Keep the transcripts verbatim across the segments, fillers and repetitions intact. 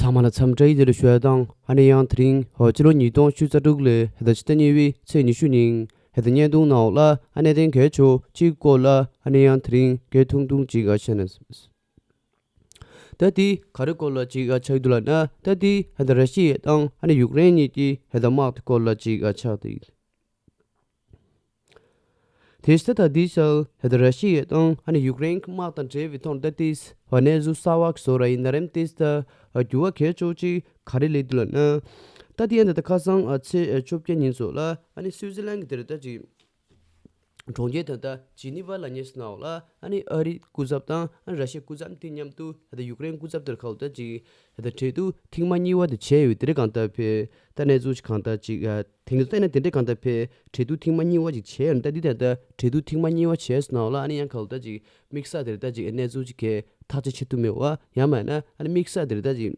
ཚང་མ་ལ་འཚམས་འདྲི་ཡི་ལེ་ལོ་ཞུ་ཡ་དང་། ཨ་ནི་ཡང་དེ་རིང་ཧོ་སྤྱི་ལོ་ཉིས་སྟོང་ཉི་ཤུ་རྩ་དྲུག་ལོའི་ཧེ་ད་ཕྱི་ཟླ་གཉིས་པའི་ཚེས་ཉི་ཤུ་ཉིན་ཧེ་ད་བརྙན་ཐུང་ནང་ལ་ཨ་གནད་དོན་གལ་ཆེ་བོ་གཅིག་སྐོར་ལ་ཨ་ནི་ཡང་དེ་རིང་གལ་ཐུང་ཐུང་ཅིག་ཨ་བཤད་ན། ད་དེ་ག་རེ་སྐོར་ལ་ཅིག་ཨ་ཆགས་ཀྱི་འདུག་ལབ་ན། ད་དེ་ཧེ་ད་ར་ཤི་ཡ་དང་ཨ་ནི་ཡུཀ་རེན་གཉིས་ཀྱི་ཧེ་ད་དམག་དེ་སྐོར་ལ་ཅིག་ཨ་ཆགས་ཏེ། དེ་ཕྱི་ད་དེའི་ཆར་ཧེ་ད་ར་ཤི་ཡ་དང་ཨ་ནི་ཡུཀ་རེན་གྱི་དམག་དང་འབྲེལ་བའི་ཐོག་ད་ཏིས་ཧ་གནས་ཚུལ་གསར་བ་བཟོ་ར་ཡིན་ན་རེམ། ཏིས་ད་འགྱུར་བ་གལ་ཆེ་ཅིག་ག་རེ་སླེབས་འདུག་ལབ་ན། ད་དེ་ཡང་ད་ད་ཁ་སང་ཨ་ཚེས་བཅོ་བརྒྱད་ཉིན་ཚོ་ལ་ཨ་ནི་སུའུ་ཙི་ལན་གྱི་དེར་ད་ཅིག་གྲོང་ཁྱེར་ད་ད་ཇི་ནི་ཝ་ལ་ཉེ་སྣ་ལ་ཨ་ནི་ཨ་རིའི་སྐུ་ཚབ་དང་ཨ་ནི་ར་ཤི་ཡའི་སྐུ་ཚབ་དེ་མཉམ་དུ་ད་ཡུཀ་རེན་སྐུ་ཚབ་དེར་ཁ་ལོ་ད་ཅིག་ད་གྲོས་བསྡུར་ཐེངས་མ་གཉིས་པ་དེ་བྱས་ཡོད། དེ་རིང་གང་ལྟར་ཕེ་ད་གནས་ཚུལ་ཅིག་གང་ལྟར་ཅིག་ཨ་ཐེངས་དུ་བལྟས་ན་དེ་འདྲའི་གང་ལྟར་ཕེ་གྲོས་བསྡུར་ཐེངས་མ་གཉིས་པ་ཅིག་བྱས་ཡོད། ད་འདི་ད་ལྟ་གྲོས་བསྡུར་ཐེངས་མ་གཉིས་པ་བྱས་སོང་ན་ལ་ཨ་ནི་ཡང་ཁ་ལོ་ད་ཅིག་དམིགས་བསལ་དེར་ད་ཅིག་གནས་ཚུལ་ཅིག་གས་ཐག་གཅོད་བྱེད་ཐུབ་མེད་པ་ཡང་མིན་ན་ཨ་ནི་དམིགས་བསལ་དེར་ད་ཅིག་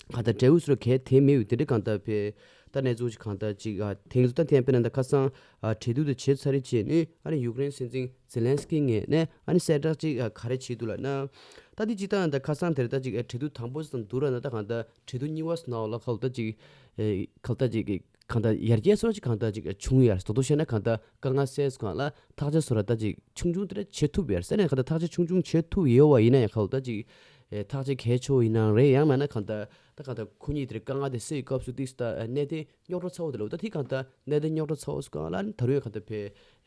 གང་ལྟར་འབྲས་བུ་སུ་ར་གས་དེ་མེད་པའི་དེ་འདྲའི་གང་ལྟར་ཕེ་ད་གནས་ཚུལ་ཅིག་གང་ལྟར་ཅིག་ཨ་ཐེངས་སུ་ད་ཐེངས་དཔེར་ན་ད་ཁ་སང་ཨ་གྲོས་བསྡུར་དེ་བྱས་ཚར་རེ་བྱས་ནས་ཨ་ནི་ཡུཀ་རེན་སྲིད་འཛིན་ཛེ་ལན་སི་ཀི་ངོས་ནས་ཨ་ནི་གསལ་བསྒྲགས་ཅིག་ཨ་ག་རེ་བྱས་འདུག་ལབ་ན། ད་འདི་ཅིག་ད་ད་ཁ་སང་དེར་ད་ཅིག་ཨ་གྲོས་བསྡུར་དང་པོ་ཙམ་བསྡུར་ར་ན་ད་གང་ལྟར་གྲོས་བསྡུར་གཉིས་པ་སུ་ནའོ་ལ་ཁ་ལོ་ད་ཅིག་ཨེ་ཁ་ལོ་ད་ཅིག་གང་ལྟར་ཡར་རྒྱས་སོགས་ཅིག་གང་ལྟར་ཅིག་བྱུང་ཡར་དོ་དོ་བཤད་ན་གང་ལྟར་དཀའ་ངལ་སེལ་སོང་ལ་ཐག་གཅོད་སོ་ར་ད་ཅིག་ཆུང་ཆུང་དེ་འདྲ་བྱེད་ཐུབ་ཡར་ཟེར་ནས་གང་ལྟར་ཐག་གཅོད་ཆུང་ཆུང་བྱེད་ཐུབ་ཡོད་བ་ཡིན་ན་ཡང་ཁ་ལོ་ད་ཅིག་ཨེ་ཐག་གཅོད་གལ་ཆེ་བོ་ཡིན་ནའང་རེད། ཡང་མིན་ན་གང་ལྟར་ད་གང་ལྟར་ཁོ་གཉིས་དེར་དཀའ་ངལ་དེ་སེལ་བའི་སྐབས་སུ་ཏིག་ད་གནད་དོན་རྙོག་དྲ་ཚ་བོ་དེ་ལ་ད་ཐིག་གང་ལྟར་གནད་དོན་རྙོག་དྲ་ཚ་བོ་སུ་གང་ལ་ད་རུང་ཡང་གང་ལྟར་ཕེ་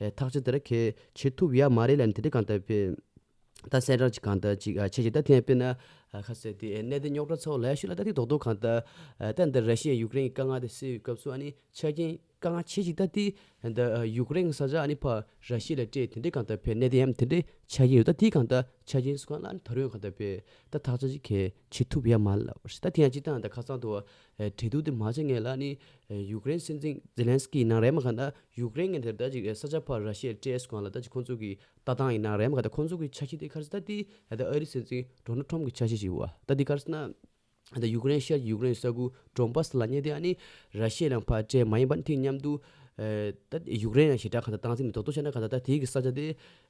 ཐག་གཅོད་དེ་འདྲ་གལ་བྱེད་ཐུབ་ཡ་མ་རེད་ལ་དེ་འདྲ་གང་ལྟར་ཕེ། ད་གསལ་བསྒྲགས་ཅིག་གང་ལྟར་ཅིག་ཨ་ཆེ་ཞིག་ད་ཐེངས་དཔེར་ན་ཨ་ཁ་གསལ་དེ་ཨ་གནད་དོན་རྙོག་དྲ་ཚ་བོ་ལ་ཡ་ཤོད་ལ་ད་ཐིག་རྡོག་རྡོག་གང་ལྟར་ཨ་ད་འདི་ར་ཤི་ཡ་ཡུཀ་རེན་གྱི་དཀའ་ངལ་དེ་སེལ་བའི་སྐབས་སུ་ཨ་ནི་ཆ་རྐྱེན་དཀའ་ངལ་ཆེ་ཞིག་ད་དེ་འདི་ཡུཀ་རེན་གྱི་ས་ཆ་ཨ་ནི་ཕ་ར་ཤི་ཡ་ལ་སྤྲད་དེ་འདྲའི་གང་ལྟར་ཕེ་གནད་དོན་ཡང་དེ་འདྲའི་ཆ་རྐྱེན་ཡོད། ད་དེ་གང་ལྟར་ཆ་རྐྱེན་སུ་གང་ལ་ཨ་ནི་ད་རུང་གང་ལྟར་ཕེ་ད་ཐག་ཆ་ཅིག་གལ་བྱེད་ཐུབ་ཡ་མ་ལ་ད་དེ་ཡང་ཅིག་ད་འདི་ཁ་སང་དུ་གྲོས་བསྡུར་དེ་མ་བྱེད་ངེས་ལ་ཨ་ནི་ཡུཀ་རེན་སྲིད་འཛིན་ཛེ་ལན་སི་ཀི་ནང་རེད་མ་གང་ལྟར་ཡུཀ་རེན་ངས་དེར་ད་ཅིག་ས་ཆ་ཕ་ར་ཤི་ཡ་སྤྲད་སུ་གང་ལ་ད་ཅིག་ཁོང་ཚོ་གི་ལྟ་སྟངས་ཡིན་ན་རེད་མ་ག་ད་ཁོང་ཚོ་གི་འཆར་གཞི་དེ་ག་རེ་ཟེར་ད་དེ་ད་ཨ་རི་སྲིད་འཛིན་ཌོ་ནལ་ཊམ་གི་འཆར་གཞི་ཞིག་བ་ད་དེ་ག་རེ་ཟེར་ན་ད་ཡུཀ་རེན་ཤར་ཡུཀ་རེན་ས་ཁུལ་ཌོན་པཱ་སི་ལབ་མཁན་དེ་ཨ་ནི་ར་ཤི་ཡ་ལ་ཕར་སྤྲད་མ་ཡིན་པ་ནི་དེ་མཉམ་དུ་ད་ཡུཀ་རེན་ཡང་ཞེ་དྲག་ག་ད་སྟངས་འཛིན་མི་ཐོག་ཏུ་བྱས་ན་ག་ད་ད་དེ་གི་ས་ཆ་དེ་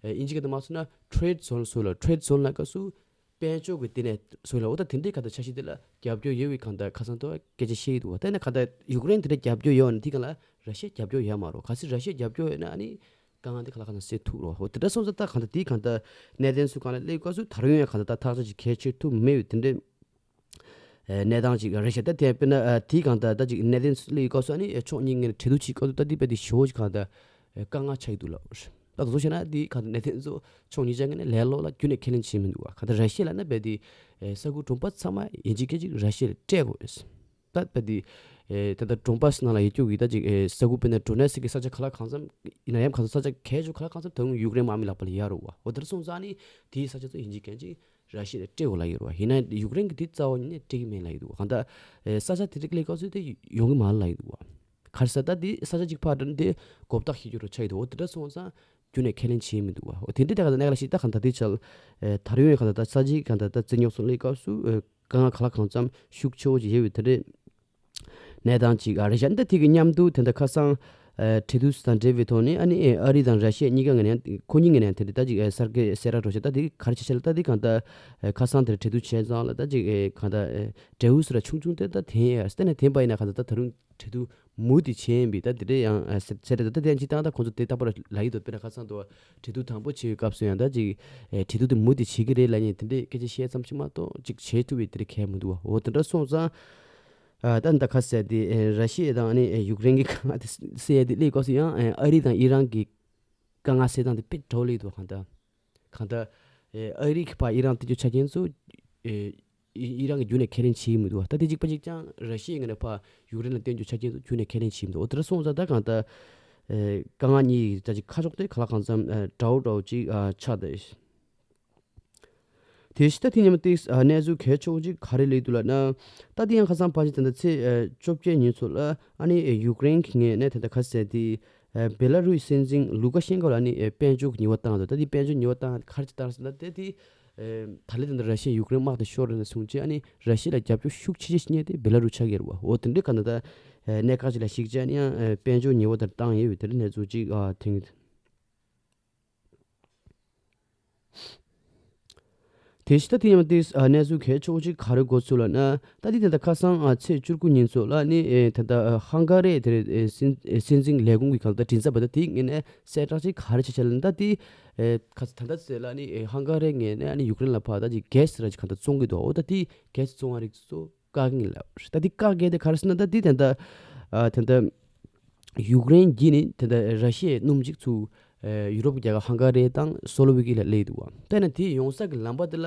ཨིན་ཇི་ག་ད་མ་སོང་ན་ཊེ་རེད་ཛོན་སུ་ལ་ཊེ་རེད་ཛོན་ལ་ག་སུ་དཔལ་འབྱོར་གི་དེ་ནས་སུ་ལ་འོ་ད་དེ་འདྲའི་ག་ད་འཆར་གཞི་དེ་ལ་རྒྱབ་སྐྱོར་ཡོད་བའི་ག་ད་ཁ་སང་དུ་སྐད་ཆ་བཤད་ཡི་འདུག་བ་ད་ན་ག་ད་ཡུཀ་རེན་དེ་འདྲ་རྒྱབ་སྐྱོར་ཡོད་ན་དེ་ག་ལ་ར་ཤི་ཡ་རྒྱབ་སྐྱོར་ཡོད་མ་རོ་ག་སི་ར་ཤི་ཡ་རྒྱབ་སྐྱོར་ཡོད་ན་ཨ་ནི། དཀའ་ངལ་འདི་ག་ལ་ག་ན་སེལ་ཐུབ་རོགས། འོ་དེ་འདྲ་སོང་ཙང་ད་གང་ལྟར་དེའི་གང་ལྟར་གནད་དོན་སུ་གང་ལ་སླེབས་སྐབས་སུ་ད་རུང་ཡང་གང་ལྟར་ད་ཐག་ཆོད་ཅིག་གལ་ཆེ་ཐུབ་མེད་པའི་དེ་འདྲའི་གནས་སྟངས་ཅིག་རེད་ཤག་ད་དེ་དཔེར་ན་དེའི་གང་ལྟར་ད་ཅིག་གནད་དོན་སུ་སླེབས་སྐབས་སུ་ཨ་ནི་ཕྱོགས་གཉིས་ངོས་ནས་གྲོས་བསྡུར་བྱེད་སྐབས་སུ་ད་དེ་དཔེ་དེ་ཞེ་པོ་ཅིག་གང་ལྟར་དཀའ་ངལ་ཆགས་ཀྱི་འདུག་ལ། ད་དུང་བཤད་ན་དེའི་གང་ལྟར་གནད་དོན་ཚོ་ཕྱོགས་གཉིས་ཆ་ངོས་ནས་ལས་སློག་ལ་རྒྱུན་ནས་ཁས་ལེན་བྱེད་མི་འདུག་བ། གང་ལྟར་ར་ཤི་ཡ་ལ་ན་དཔེ་དེ་ས་ཁུལ་གྲོང་པ་ཚང་མ་ཡིན་གཅིག་སྐད་གཅིག་ར་ཤི་ཡ་ལ་སྤྲད་དགོས། ད་ད་དེ་ཨེ་ད་ལྟ་ཌོན་པཱ་སི་ནང་ལ་ཡོད་རྒྱུ་གི་ད་ཅིག་ཨེ་ས་ཁུལ་དཔེར་ན་ཌོ་ནེ་སི་ཀི་ས་ཆ་ག་ལ་གང་འཚམ་ཡིན་ན་ཡང་གང་འཚམ་ས་ཆ་གལ་ཆེ་ག་ལ་གང་འཚམ་ད་རུང་ཡུཀ་རེན་དམག་མི་ལག་པ་ལ་ཡར་རོ་བ། འོ་དེར་སོང་ཙང་ནི་དེའི་ས་ཆ་ཚོ་ཡིན་གཅིག་མིན་གཅིག་ར་ཤི་ཡ་ལ་སྤྲད་དགོས་ལབ་ཡོད་རེད་བ། ཡིན་ན་ཡུཀ་རེན་གི་དེ་རྩ་བ་ཉིད་ནས་སྤྲད་ཀྱི་མེད་ལབ་ཡོད་འདུག་བ། གང་ལྟར་ཨེ་ས་ཆ་དེ་རིགས་སླེབས་སྐབས་སུ་དེ་ཡོང་གི་མ་རེད་ལབ་ཡོད་འདུག་བ། ག་རེ་ཟེར་ད་དེ་ས་ཆ་གཅིག་ཕར་འགྲོ་ན་དེ་མགོ་བཏགས་ཤེས་རྒྱུ་རུ་ཆགས་ཡོད་འདུག་འོ་དེ་འདྲ་སོང་ཙང་རྒྱུན་ནས་ཁས་ལེན་བྱེད་མི་འདུག་བ། འོ་དེ་འདྲའི་དེ་ག་ད་གནད་ག་ལ་ཞིག་ད་གང་ལྟར་དེ་ཆ་ལ་ཨེ་ད་རུང་ཡང་གང་ལྟར་ད་ས་ཆའི་གང་ལྟར་ད་རྩོད་རྙོག་སོགས་སླེབས་སྐབས་སུ་ཨེ། དཀའ་ངལ་ག་ལ་གང་འཚམ་ཤུགས་ཆེ་བོ་ཅིག་ཡོད་པའི་དེ་འདྲའི་གནས་སྟངས་ཅིག་ཨ་རེད་ཤག་འདི་དེ་གི་མཉམ་དུ་དེ་འདྲ་ཁ་སང་ཨ་གྲོས་བསྡུར་དང་འབྲེལ་བའི་ཐོག་ནས་ཨ་ནི་ཨ་རི་དང་ར་ཤི་ཡ་གཉིས་ཀ་ངོས་ནས་ཁོ་གཉིས་ངོས་ནས་དེ་འདྲ་ད་ཅིག་ཨ་གསར་འགོད་གསལ་བསྒྲགས་འགྲོ་ཤག་ད་དེ་ག་རེ་བྱས་བྱས་ལ་ད་དེ་གང་ལྟར་ཨ་ཁ་སང་དེར་གྲོས་བསྡུར་བྱས་ཙང་ལ་ད་ཅིག་ཨ་གང་ལྟར་ཨ་འབྲས་བུ་སུ་ར་ཆུང་ཆུང་དེ་ད་དེ་ཡང་ཨ་སྟེ་ནས་དེ་འབའ་ཡིན་ན་གང་ལྟར་ད་ད་རུང་གྲོས་བསྡུར་མུ་མཐུད་བྱས་ཡིན་པས་ད་དེ་འདྲ་ཡང་ཨ་ཟེར་ཟེར་ད་ད་དེ་ཡང་ཅིག་ད་ད་ཁོང་ཚོ་དེ་ལྟ་བུ་ར་ལ་ཡི་དོ་དཔེར་ན་ཁ་སང་དུ་གྲོས་བསྡུར་དང་པོ་བྱེད་པའི་སྐབས་སུ་ཡང་ད་ཅིག་ཨ་གྲོས་བསྡུར་དེ་མུ་མཐུད་བྱེད་ཀྱི་རེད་ལབ་ནས་དེ་འདྲའི་སྐད་ཆ་བཤད་ཙམ་ཞིག་མ་གཏོགས་ཅིག་བྱེད་ཐུབ་པའི་དེ་འདྲ་གལ་མི་འདུག་བ། འོ་དེ་འདྲ་སོང་ཙང་། ཨ་ད་ད་ཁ་གསལ་དེ་ཨེ་ར་ཤི་ཡ་དང་ཨ་ནི་ཨེ་ཡུཀ་རེན་གྱི་དཀའ་ངལ་དེ་སེལ་ཡ་དེ་སླེབས་སྐབས་སུ་ཡང་ཨེ་ཨ་རི་དང་ཨི་རན་གྱི་དཀའ་ངལ་སེལ་སྟངས་དེ་དཔེ་འདྲ་བོ་སླེབས་འདུག་གང་ལྟར། གང་ལྟར་ཨེ་ཨ་རི་གི་ཕར་ཨི་རན་སྟེར་རྒྱུ་ཆ་རྐྱེན་ཚོ་ཨེ་ཨི་ཨི་རན་གྱིས་རྒྱུན་ནས་ཁས་ལེན་བྱེད་ཀྱི་མི་འདུག་བ། ད་དེ་གཅིག་པ་གཅིག་རྐྱང་ར་ཤི་ཡའི་ངོས་ནས་ཕར་ཡུཀ་རེན་ལ་སྟེར་རྒྱུ་ཆ་རྐྱེན་ཚོ་རྒྱུན་ནས་ཁས་ལེན་བྱེད་ཀྱི་མི་འདུག་འོ་དེ་འདྲ་སོང་ཙང་ད་གང་ལྟར་ཨེ་དཀའ་ངལ་གཉིས་ཀྱི་ད་ཅིག་ཁ་ཕྱོགས་དེ་ག་ལ་གང་འཚམ་ཨེ་འདྲ་བོ་འདྲ་བོ་ཅིག་ཨ་ཆགས་བསྡད། དེ་བཞིན་ད་དེ་མཉམ་དུ་ཨ་གནས་ཚུལ་གལ་ཆེ་བོ་ཅིག་ག་རེ་སླེབས་འདུག་ལབ་ན། ད་དེ་ཡང་ཁ་སང་ཕལ་ཆེར་ད་ལྟ་ཚེས་ཨ་བཅོ་བརྒྱད་ཉིན་ཚོ་ལ་ཨ་ནི་ཨེ་ཡུཀ་རེན་གྱི་ངོས་ནས་ད་ལྟ་ག་ཟེར་དེ་ཨ་བེ་ལ་རུས་སྲིད་འཛིན་ལུ་ཀ་ཤན་ཀོ་ལ་ཨ་ནི་ཨེ་དཔལ་འབྱོར་གྱི་ཉེས་པ་བཏང་འདུག་ད་དེ་དཔལ་འབྱོར་ཉེས་པ་བཏང་ག་རེ་ཅིག་བཏང་ཟེར་ན་དེ་དེ་ཨེ་ད་ལན་ད་ལྟ་ར་ཤི་ཡ་ཡུཀ་རེན་དམག་དེ་ཤོར་རེ་ནས་བཟུང་རྗེས་ཨ་ནི་ར་ཤི་ཡ་ལ་རྒྱབ་སྐྱོར་ཤུགས་ཆེ་ཆེ་ཞིག་རྙེད་དེ་བེ་ལ་རུས་ཆགས་ཀྱི་རེད་བ། འོ་དེ་འདྲའི་ག་ད་ད་ཨེ་གནད་འགག་ཅིག་ལ་གཞིགས་རྗེས་ཨ་ནི་ཡང་ཨེ་དཔལ་འབྱོར་ཉེས་པ་དེ་བཏང་ཡོད་པའི་དེ་འདྲའི་གནས་ཚུལ་ཅིག་ཨ་ཐོན་གྱི་འདུག་དེ་བཞིན་ད་དེ་ཡང་དེ་ཨ་གནས་ཚུལ་གལ་ཆེ་བོ་ཅིག་ག་རེ་གོ་ཚུལ་ལབ་ན། ད་དེ་དེ་ད་ཁ་སང་ཨ་ཚེས་བཅུ་དགུ་ཉིན་ཚོ་ལ་ནི་ཨེ་ད་ད་ཧང་ག་རི་དེ་རེད། ཨེ་སྲིད་ཨེ་སྲིད་འཛིན་ལས་ཁུངས་ཀྱི་གང་ལྟར་མགྲིན་ཚབ་པ་ད་དེ་ངོས་ནས་གསལ་བསྒྲགས་ཅིག་ག་རེ་བྱས་བྱས་ལབ་ན། ད་དེ་ཨེ་ཁ་ད་ད་ཚེ་ལ་ནི་ཨེ་ཧང་ག་རི་ངོས་ནས་ཨ་ནི་ཡུཀ་རེན་ལ་ཕར་ད་ཅིག་གྷེ་སི་ར་ཅིག་གང་ལྟར་བཙོང་གི་འདུག་འོ་ད་དེ་གྷེ་སི་བཙོང་བ་རིགས་ཚོ་བཀག་གི་ལབ། ད་དེ་བཀག་གི་དེ་ག་རེ་ཟེར་ན། ད་དེ་ད་ད་ཨ་ད་ད་ཡུཀ་རེན་གྱིས་ནི་དེ་འདྲ་ར་ཤི་ཡའི་སྣུམ་གཅིག་ཚུར་ཨེ་ཡུ་རོབ་ཀྱི་རྒྱལ་ཁབ་ཧང་ག་རི་དང་སོ་ལོ་ཝེ་ཀི་ལ་སླེབས་འདུག་བ། དེ་ནས་དེ་ཡོང་ས་གི་ལམ་པ་དེ་ལ་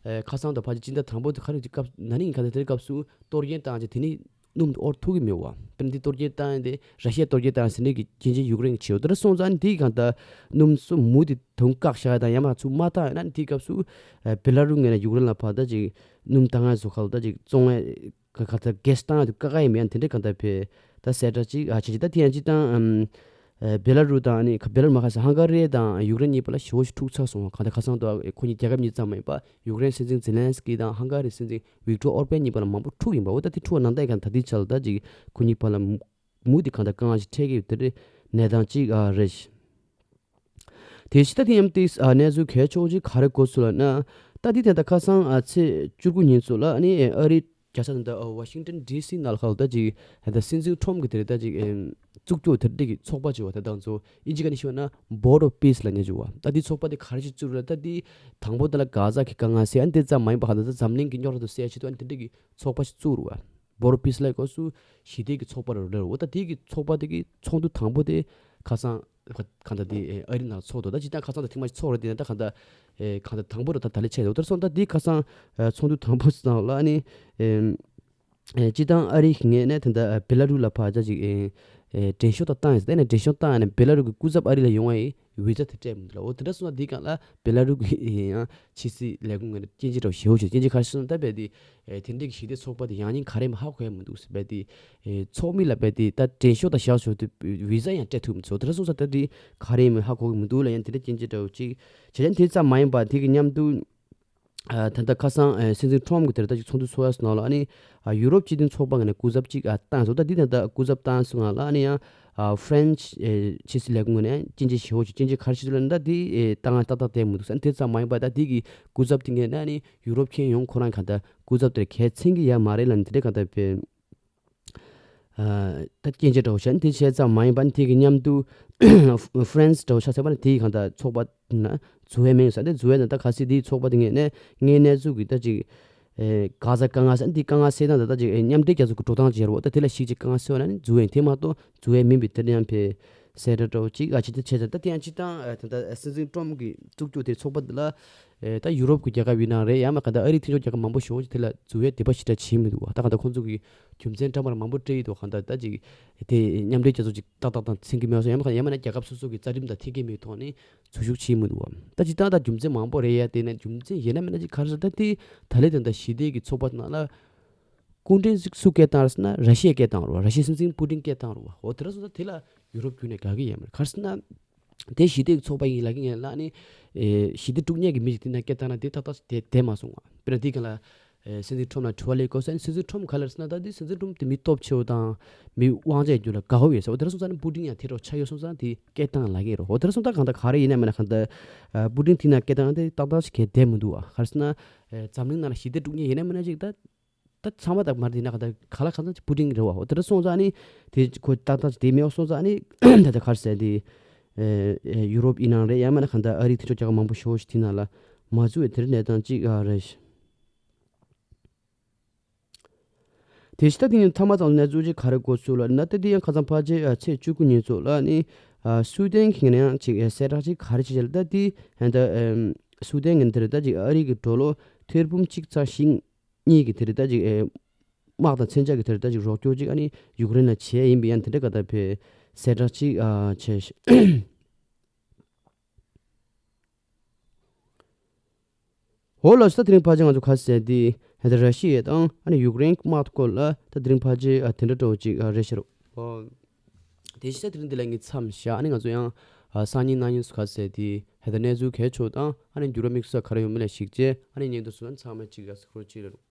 ཨེ་ཁ་སང་དང་ཕལ་ཆེར་སྤྱི་ཟླ་དང་པོ་དེ་ག་རེ་གི་སྐབས་ན་ནིང་གི་ག་ཚོད་དེའི་སྐབས་སུ་གཏོར་སྐྱོན་བཏང་རྗེས་དེ་ནས་སྣུམ་དེ་དབོར་ཐུབ་ཀྱི་མེད་བ། དེ་ནས་དེ་གཏོར་སྐྱོན་བཏང་ཡས་དེ་ར་ཤི་ཡ་གཏོར་སྐྱོན་བཏང་ཡས་ཟེར་ནས་ཀྱི་རྐྱེན་ཅན་ཡུཀ་རེན་གྱིས་བྱས་ཡོད། དེ་འདྲ་སོང་ཙང་ནི་དེའི་གང་ལྟར་སྣུམ་ཚོ་མུ་མཐུད་དུ་བཀག་བཞག་ཡས་དང་ཡང་མ་ཚུར་མ་བཏང་ཡས་ན་ནི་དེའི་སྐབས་སུ་ཨེ་བེ་ལ་རུ་ངོས་ནས་ཡུཀ་རེན་ལ་ཕར་ད་ཅིག་སྣུམ་བཏང་ཡས་བཟོ་ཁ་ལ་ད་ཅིག་བཙོང་ཡས་ག་ག་ཚ་གྷེ་སི་བཏང་ཡ་དེ་བཀག་ག་ཡ་མེད་ཡ་དེ་འདྲ་གང་ལྟར་བས་ད་གསལ་བསྒྲགས་ཅིག་ཨ་བྱས་ཅིག་ད་དེ་ཡང་ཅིག་དང་ཨམ། ཨེ་བེ་ལ་རུ་དང་ཨ་ནི་བེ་ལ་རུ་མ་ཁ་ས་ཧང་ག་རི་དང་ཡུཀ་རེན་གཉིས་བར་ལ་ཞེ་པོ་ཞིག་འཁྲུག་ཚར་སོང་བ། གང་ལྟར་ཁ་སང་དུ་ཨ་ཁོ་གཉིས་རྒྱལ་ཁབ་གཉིས་ཙམ་མ་ཡིན་པ་ཡུཀ་རེན་སྲིད་འཛིན་ཛེ་ལན་སི་ཀི་དང་ཧང་ག་རི་སྲིད་འཛིན་ཝིག་ཏོར་ཨོར་པན་གཉིས་བར་ལ་མང་པོ་འཁྲུག་ཡིན་པ། འོ་ད་དེ་འཁྲུག་པ་ནང་ལྟར་གང་ད་དེ་ཆ་ལ་ད་ཅིག་ཁོ་གཉིས་བར་ལ་མུ་མུ་དེ་གང་ལྟར་དཀའ་ངལ་ཞིག་འཕྲད་ཀྱི་ཡོད། དེ་རེད་གནས་སྟངས་ཅིག་ཨ་རེད། དེ་ཕྱི་ད་དེ་ཡང་ཏིས་ཨ་གནས་ཚུལ་གལ་ཆེ་བོ་ཅིག་ག་རེ་གོ་ཚུལ་ལབ་ན། ད་དེ་དེ་ད་ཁ་སང་ཨ་ཚེས་བཅུ་དགུ་ཉིན་ཚོ་ལ་ཨ་ནི་ཨ་རི་རྒྱལ་ས་དེ་འདྲ་ཝ་ཤིང་ཏོན་ཌི་སི་ནང་ལ་ཁ་ལ་ད་ཅིག་ད་སྲིད་འཛིན་ཁྲོམ་གྱི་དེ་རེད་ད་ཅིག་ཨེམ་བཙུགས་སྐྱོ་དེ་འདྲ་གི་ཚོགས་པ་ཅིག་བ། ད་དང་ཚོ་ཨིན་ཇི་ག་ནས་ཤོད་ན་Board of Peace ལབ་མཁན་ཅིག་བ། ད་དེ་ཚོགས་པ་དེ་ག་རེ་ཞིག་བཙུགས་རེད། ད་དེ་དང་པོ་དེ་ལ་གྷ་ཛ་གི་དཀའ་ངལ་སེལ་ཨ་ནི་དེ་ཙམ་མ་ཡིན་པ་ག་ད་ད་འཛམ་གླིང་གི་རྙོག་དྲ་དུ་སེལ་ཆེད་དུ་ཨ་ནི་དེ་འདྲ་གི་ཚོགས་པ་ཞིག་བཙུགས་རུ་བ། Board of Peace ལ་གོ་སུ་ཞི་བདེ་གི་ཚོགས་པ་རུ་རེད་བ། ད་དེ་གི་ཚོགས་པ་དེ་གི་ཚོགས་འདུ་དང་པོ་དེ་ཁ་སང་གང་ལྟར་དེ་ཨ་རི་ནང་ཚོགས་འདུག་ད་ཅི་ད་ཁ་སང་ད་ཐེངས་མ་ཞིག་ཚོགས་རེད། དེ་ནས་ད་གང་ལྟར་ཨེ་གང་ལྟར་དང་པོ་རུ་ད་ད་ལས་ཆད་འདུག་ད་སོང་ད་དེ་ཁ་སང་ཨེ་ཚོགས་འདུ་དང་པོ་ནང་ལ་ཨ་ནི་ཨེ་ཨེ་སྤྱི་བཏང་ཨ་རི་གི་ངོས་ནས་ད་ལྟ་ཨེ་བེ་ལ་རུ་ལ་ཕར་ཅིག་ཨེ་ཨེ་འགྲེམས་ཞོག་ད་བཏང་ཡིན་ཟེར། དེ་ནས་འགྲེམས་ཞོག་བཏང་ཡིན་ན་བེ་ལ་རུ་གི་སྐུ་ཚབ་ཨ་རི་ལ་ཡོང་བ་ཡི་བི་ཛ་དེ་སྤྲད་མི་འདུག་ལ། འོ་དེ་འདྲ་སོང་ན་དེ་གང་ལ་བེ་ལ་རུ་གི་ཨེ་ཡང་ཕྱི་སྲིད་ལས་ཁུངས་ངོས་ནས་སྐྱོན་བརྗོད་འདྲ་བོ་ཞེ་པོ་ཞིག་སྐྱོན་བརྗོད་ག་རེ་ཞིག་སོང་ན་ད་རྦད་དེ་ཨེ་དེ་འདྲའི་གི་ཞི་བདེ་ཚོགས་པ་དེ་ཡང་སྙིང་ག་རེ་ཡིན་མིན་ཧ་གོ་ཡ་མི་འདུག་ཟེར། རྦད་དེ་ཨེ་ཚོགས་མི་ལ་རྦད་དེ་ད་འགྲེམས་ཞོག་ད་བཞག་ཆོག་དེ་བི་ཛ་ཡང་སྤྲད་ཐུབ་མི་ཚོ་དེ་འདྲ་སོང་ཙང་ད་དེ་ག་རེ་ཡིན་མིན་ཧ་གོ་གི་མི་འདུག་ལ། ཡང་དེ་འདྲ་སྐྱོན་བརྗོད་འདྲ་བོ་ཅིག་བྱས་ཙང་དེ་ཙམ་མ་ཡིན་པ་དེ་གི་མཉམ་དུ་ཨ་ད་ལྟ་ཁ་སང་ཨེ་སྲིད་འཛིན་ཁྲོམ་གི་དེར་ད་ཅིག་ཚོགས་འདུ་ཚོགས་ཡ་སོང་ནང་ལ་ཨ་ནི་ཨ་ཡུ་རོབ་སྤྱི་མཐུན་ཚོགས་པ་ངོས་ནས་སྐུ་ཚབ་ཅིག་ཨ་བཏང་སོང་། ད་འདི་ད་ལྟ་སྐུ་ཚབ་བཏང་སོང་ང་ལ་ཨ་ནི་ཡང་ཨ་ཧྥ་རན་སི་ཨེ་ཕྱི་སྲིད་ལས་ཁུངས་ངོས་ནས་སྐྱོན་བརྗོད་ཞེ་པོ་ཅིག་སྐྱོན་བརྗོད་ག་རེ་ཞིག་འདུག་ལབ་ན་ད་དེ་ཨེ་ད་ང་ཏག་ཏག་བསྡད་མི་འདུག་ཟེར། ཨ་ནི་དེ་ཙམ་མ་ཡིན་པ་ད་དེ་གི་སྐུ་ཚབ་དེ་ངོས་ནས་ཨ་ནི་ཡུ་རོབ་ཁྱོན་ཡོངས་ཁོ་རང་གང་ལྟར་སྐུ་ཚབ་དེར་གལ་མཚན་གྱི་ཡ་མ་རེད་ལབ་ནས་དེ་འདྲའི་གང་ལྟར་བས། ཨ་ད་སྐྱོན་བརྗོད་འདྲ་བོ་བྱས་ནས་དེ་བྱས་ཙམ་མ་ཡིན་པ་ནི་དེ་གི་མཉམ་དུ་ཧྥ་རན་སི་འདྲ་བོ་ཆ་བཞག་པ་ན་དེ་གི་གང་ལྟར་ཚོགས་པ་ན་འཛུལ་ཡས་མེད་ཟེར། དེ་འཛུལ་ཡས་ན་ད་གལ་སྲིད་དེའི་ཚོགས་པ་དེ་ངོས་ནས་ངའི་གནས་ཚུལ་གི་ད་ཅིག་ཨེ་གྷ་ཛ་དཀའ་ངལ་ཟེར་ན་དེ་དཀའ་ངལ་སེལ་སྟངས་དང་ད་ཅིག་ཨེ་མཉམ་འབྲེལ་རྒྱལ་ཚོགས་ཀྱི་འགྲོ་སྟངས་ཅིག་ཡོད་རེད་བ། ད་དེ་ལ་གཞིགས་ཅིག་དཀའ་ངལ་སེལ་བ་ན་ནི་འཛུལ་ཡས་ཡིན། དེ་མ་གཏོགས་འཛུལ་ཡས་མིན་པའི་དེ་ཡང་ཕེ་གསལ་བསྒྲགས་འདྲ་བོ་ཅིག་ཨ་ཅིག་ད་བྱས་ཙང་ད་དེ་ཡང་སྤྱིར་བཏང་ཨེ་ད་ལྟ་སྲིད་འཛིན་ཁྲོམ་གི་བཙུགས་རྒྱུ་དེ་ཚོགས་པ་འདི་ལ་ཨེ་ད་ཡུ་རོབ་ཀྱི་རྒྱལ་ཁབ་ཡིན་ནའང་རེད། ཡང་མིན་གང་ལྟར་ཨ་རིའི་མཐུན་ཕྱོགས་རྒྱལ་ཁབ་མང་པོ་ཞེ་པོ་ཅིག་དེ་ལ་འཛུལ་ཡས་དད་པ་ཞེ་དྲག་བྱེད་མི་འདུག་བ། ད་གང་ལྟར་ཁོང་ཚོ་གི་རྒྱུ་མཚན་འདྲ་མར་མང་པོ་སྤྲད་ཡི་འདུག་གང་ལྟར་ད་ཅིག་དེ་མཉམ་འབྲེལ་རྒྱལ་ཚོགས་ཅིག་ཏག་ཏག་དང་མཚན་གྱི་མེད་སོང་། ཡང་མིན་གང་ཡང་མིན་ན་རྒྱལ་ཁབ་སོ་སོ་གི་རྩ་ཁྲིམས་དང་མཐུན་གྱི་མེད་ཐོག་ནས་འཛུལ་ཞུགས་བྱེད་མི་འདུག་བ། ད་ཅིག་ད་ད་རྒྱུ་མཚན་མང་པོ་རེད་ཡ། དེ་ནས་རྒྱུ་མཚན་ཡིན་ན་མིན་ན་ཅིག་ག་རེ་ཟེར་ད་དེ་ད་ལས་དེ་འདྲ་ཞི་བདེ་གི་ཚོགས་པ་ནང་ལ་སྐུ་མགྲོན་ཅིག་སུ་སྐད་བཏང་རེད་ཟེར་ན་ར་ཤི་ཡས་སྐད་བཏང་རེད་བ། ར་ཤི་ཡའི་སྲིད་འཛིན་པུ་ཏིན་སྐད་བཏང་རེད་བ། འོ་དེ་འདྲ་སོང་ཙང་དེ་ལ་ཡུ་རོབ་ཁྱོན་ནས་དགའ་གི་ཡོད་མ་རེད། ག་རེ་ཟེར་ན། དེ་ཞི་བདེའི་ཚོགས་པ་ཡིན་ལབ་ཀྱི་ཡིན་ལ་ནི། ཨེ་ཞི་བདེ་དཀྲུག་མཁན་གྱི་མི་ཞིག་དེ་ན་སྐད་བཏང་ན་དེ་ཏག་ཏག་དེ་བསྡད་མ་སོང་བ། དཔེར་ན་དེའི་སྒང་ལ་ཨེ་སྲིད་འཛིན་ཁྲོམ་ལ་དྲི་བ་སླེབས་སྐབས་སུ་ཨ་ནི་སྲིད་འཛིན་ཁྲོམ་ག་ལ་རེད་ཟེར་ན། ད་དེ་སྲིད་འཛིན་ཁྲོམ་དེ་མི་སྟོབས་ཆེ་བོ་དང་མི་དབང་ཆ་ཡོད་རྒྱུ་ལ་དགའ་བོ་ཡོད་ཟེར་བ། དེ་ར་སོང་ཙང་ནི་པུ་ཏིན་ཡང་དེ་འདྲ་ཆགས་ཡོད་སོང་ཙང་དེ་སྐད་བཏང་ལབ་ཀྱི་ཡོད་རེད། འོ་དེ་ར་སོང་ཙང་གང་ལྟར་ག་རེ་ཡིན་ན་མིན་ན་གང་ལྟར་ཨ་པུ་ཏིན་དེ་ན་སྐད་བཏང་ན་དེ་ཏག་ཏག་ཞིག་གས་བསྡད་མི་འདུག་བ། ག་རེ་ཟེར་ན་ཨེ་འཛམ་གླིང་ནང་ལ་ཞི་བདེ་དཀྲུག་མཁན་ཡིན་ན་མིན་ན་ཅིག་ད། ད་ཚང་མ་དང་མར་འདི་ན་ག་ད་ག་ལ་གང་ཚང་པུ་ཏིན་རེད་བ། འོ་དེ་འདྲ་སོང་ཙང་ནི་དེ་ཁོ་ཏག་ཏག་ཅིག་དེ་མེད་སོང་ཙང་ནི་ད་ལྟ་ག་རེ་ཟེར་དེ་ཨེ་ཨེ་ཡུ་རོབ་ཡིན་ནའང་རེད། ཡང་མིན་ན་གང་ལྟར་ཨ་རིའི་མཐུན་ཕྱོགས་རྒྱལ་ཁབ་མང་པོ་ཞེ་པོ་ཞིག་དེ་ནང་ལ་མ་འཛུལ་བའི་དེ་འདྲའི་གནས་སྟངས་ཅིག་ཨ་རེད། དེ་ཕྱི་ད་དེ་ནི་མཐའ་མ་ཚང་གནས་ཚུལ་ཅིག་ག་རེ་གོ་ཚུལ་ལ་ན། ད་དེ་ཡང་ཁ་སང་ཕལ་ཆེར་ཨ་ཚེས་བཅུ་དགུ་ཉིན་ཚོ་ལ་ནི་ཨ་སུའུ་ཏན་གྱི་ནང་ཅིག་ཨེ་གསལ་བསྒྲགས་ཅིག་ག་རེ་བྱས་བྱས་ལ། ད་དེ་ད་ཨེམ་སུའུ་ཏན་གྱི་དེ་རེད། ད་ཅིག་ཨ་རི་གི་ཌོ་ལར་ཐེར་འབུམ་གཅིག་ཚེག་བཞི་གཉིས་ཀྱི་དེ་རེད། ད་ཅིག་ཨེ་དམག་དང་མཚོན་ཆ་གི་དེ་རེད། ད་ཅིག་རོགས་སྐྱོར་ཅིག་ཨ་ནི་ཡུཀ་རེན་ལ་བྱས་ཡིན་པའི་ཡང་དེ་འདྲ་ག་ད་ཕེ་གསལ་བསྒྲགས་ཅིག་ཨ་བྱས། འོ་ལགས་སོ། ད་དེ་རིང་ཕལ་ཆེར་ང་ཚོ་ག་རེ་ཟེར་དེ་ད་ར་ཤི་ཡ་དང་ཨ་ནི་ཡུཀ་རེན་དམག་སྐོར་ལ་ད་དེ་རིང་ཕལ་ཆེར་ཨ་དེ་འདྲ་འདྲ་བོ་ཅིག་ཨ་རེད་ཤག་རོ། འོ་དེ་བཞིན་ད་དེ་རིང་འདི་ལ་ངས་མཚམས་བཞག་ཨ་ནི་ང་ཚོ་ཡང་ཨ་སང་ཉིན་གནངས་ཉིན་སུ་ག་རེ་ཟེར་དེ་ད་གནས་ཚུལ་གལ་ཆེ་བོ་དང་ཨ་ནི་འགྱུར་བ་དམིགས་བསལ་ག་རེ་ཡོད་མེད་ལ་གཞིགས་བྱས་ཨ་ནི་ཉིན་དུ་སུ་ཨ་ནི་ཚང་མ་གཅིག་ག་སུ་ཁོར་གཅིག་རེད་རོ།